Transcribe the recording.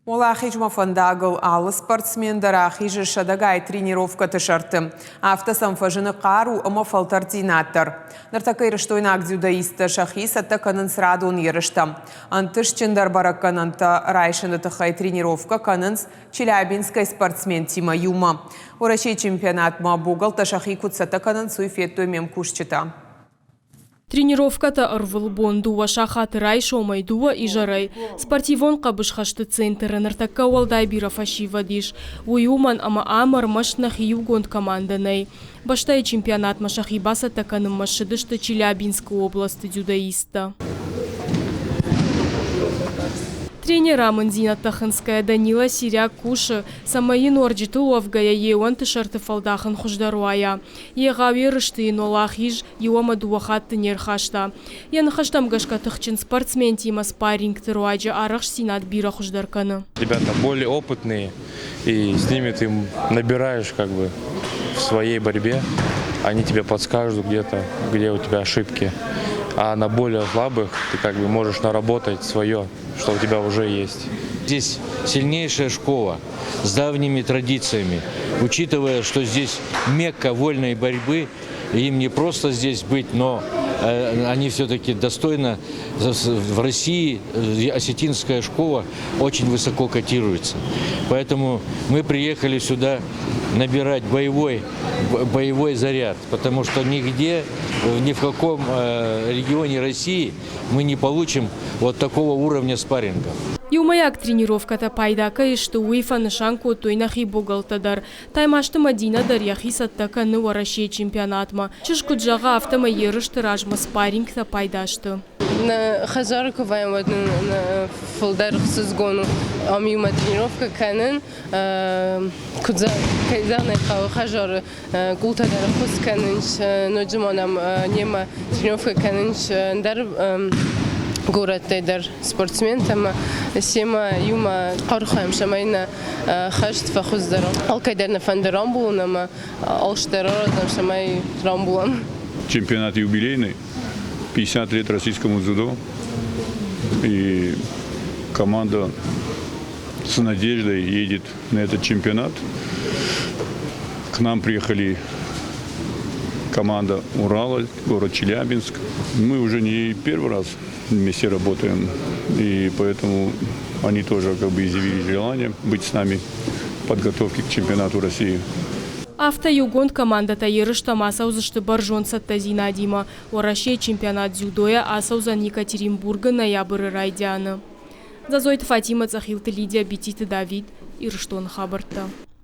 Уӕлахизмӕ фӕндагыл алы спортсмен дӕр ахизы сӕдӕгай тренировкӕты сӕрты. Афтӕ сӕм фӕзыны хъару ӕмӕ фӕлтӕрддзинад дӕр. Ныртӕккӕ ирыстойнаг дзюдоисттӕ сӕхи цӕттӕ кӕнынц радон ерыстӕм. Ӕнтыстджындӕр бӕрӕггӕнӕнтӕ райсыны тыххӕй тренировкӕ кӕнынц Челябинскӕй спортсментимӕ иумӕ. Уӕрӕсейы чемпионатмӕ богӕлттӕ сӕхи куыд цӕттӕ кӕнынц, уый федтой ме мкусджытӕ. Тренировкӕтӕ ӕрвылбон дыууӕ сахаты райсомӕй, дыууӕ изӕрӕй. Спортивон хъӕбысхӕсты центры ныртӕккӕ уӕлдай бирӕ фӕсивӕд ис. Уый уымӕн, ӕмӕ ам ӕрмӕст нӕхи иугонд командӕ нӕй. Бӕстӕйы чемпионатмӕ сӕхи бацӕттӕ кӕнынмӕ ссыдысты Челябинскы областы дзюдоисттӕ. Тренеры амынддзинӕдтӕ хынцгӕйӕ Данила Сиряк кусы, цӕмӕй йын уӕрджытыл уӕвгӕйӕ йе уӕнты сӕрты фӕлдахын хуыздӕр уайа. Егъау ерысты йын уӕлахиз иу ӕмӕ дыууӕ хатты не рхаста. Йӕ ныхӕстӕм гӕсгӕ тыхджын спортсментимӕ спаррингты руаджы арӕхстдзинад бирӕ хуыздӕр кӕны. Ребята более опытные, и с ними ты набираешь как бы в своей борьбе. Они тебе подскажут где-то, где у тебя ошибки. А на более слабых ты как бы можешь наработать свое, что у тебя уже есть. Здесь сильнейшая школа с давними традициями. Учитывая, что здесь мекка вольной борьбы, им не просто здесь быть, но они все-таки достойно. В России осетинская школа очень высоко котируется. Поэтому мы приехали сюда набирать боевой, боевой заряд, потому что нигде, ни в каком регионе России мы не получим вот такого уровня спарринга. Иумӕйаг тренировкӕтӕ пайда кӕй сты, уый фӕнысан кодтой нӕхи богӕлттӕ дӕр. Таймазты Мӕдинӕ дӕр йӕхи цӕттӕ кӕны Уӕрӕсейы чемпионатмӕ. Чызг куыд зӕгъы, афтӕмӕй ерысты размӕ спаррингтӕ пайда сты. Нӕ хӕдзары куы вӕййӕм, уӕд нын фылдӕр ӕхсызгон у ам иумӕ тренировкӕ кӕнын. Куыд кӕй зӕгъын ӕй хъӕуы, хӕдзары къултӕ дӕр ӕххуыс кӕнынц, ноджы ма нӕм немӕ тренировкӕ кӕнынц ӕндӕр горӕттӕй дӕр спортсментӕ ӕмӕ семӕ иумӕ архайӕм, цӕмӕй нӕ хӕст фӕхуыздӕр. Алкӕй дӕр нӕ фӕнды рамбулын ӕмӕ алцыдӕр аразӕм, цӕмӕй рамбулӕм. Чемпионат юбилейный, 50 лет российскому дзюдо. И команда с надеждой едет на этот чемпионат. К нам приехали команда Урала, город Челябинск. Мы уже не первый раз вместе работаем, и поэтому они тоже как бы изъявили желание быть с нами в подготовке к чемпионату России. Афтӕ иугонд командӕтӕ ерыстӕм ацӕудзысты бӕрзонд цӕттӕдзинадимӕ. Уӕрӕсейы чемпионат дзюдойӕ ацӕудзӕн Екатеринбургы ноябры райдианы. Дзӕзойты Фатимӕ, Цъӕхилты Лидия, Бититы Давид, Ирыстоны хабӕрттӕ.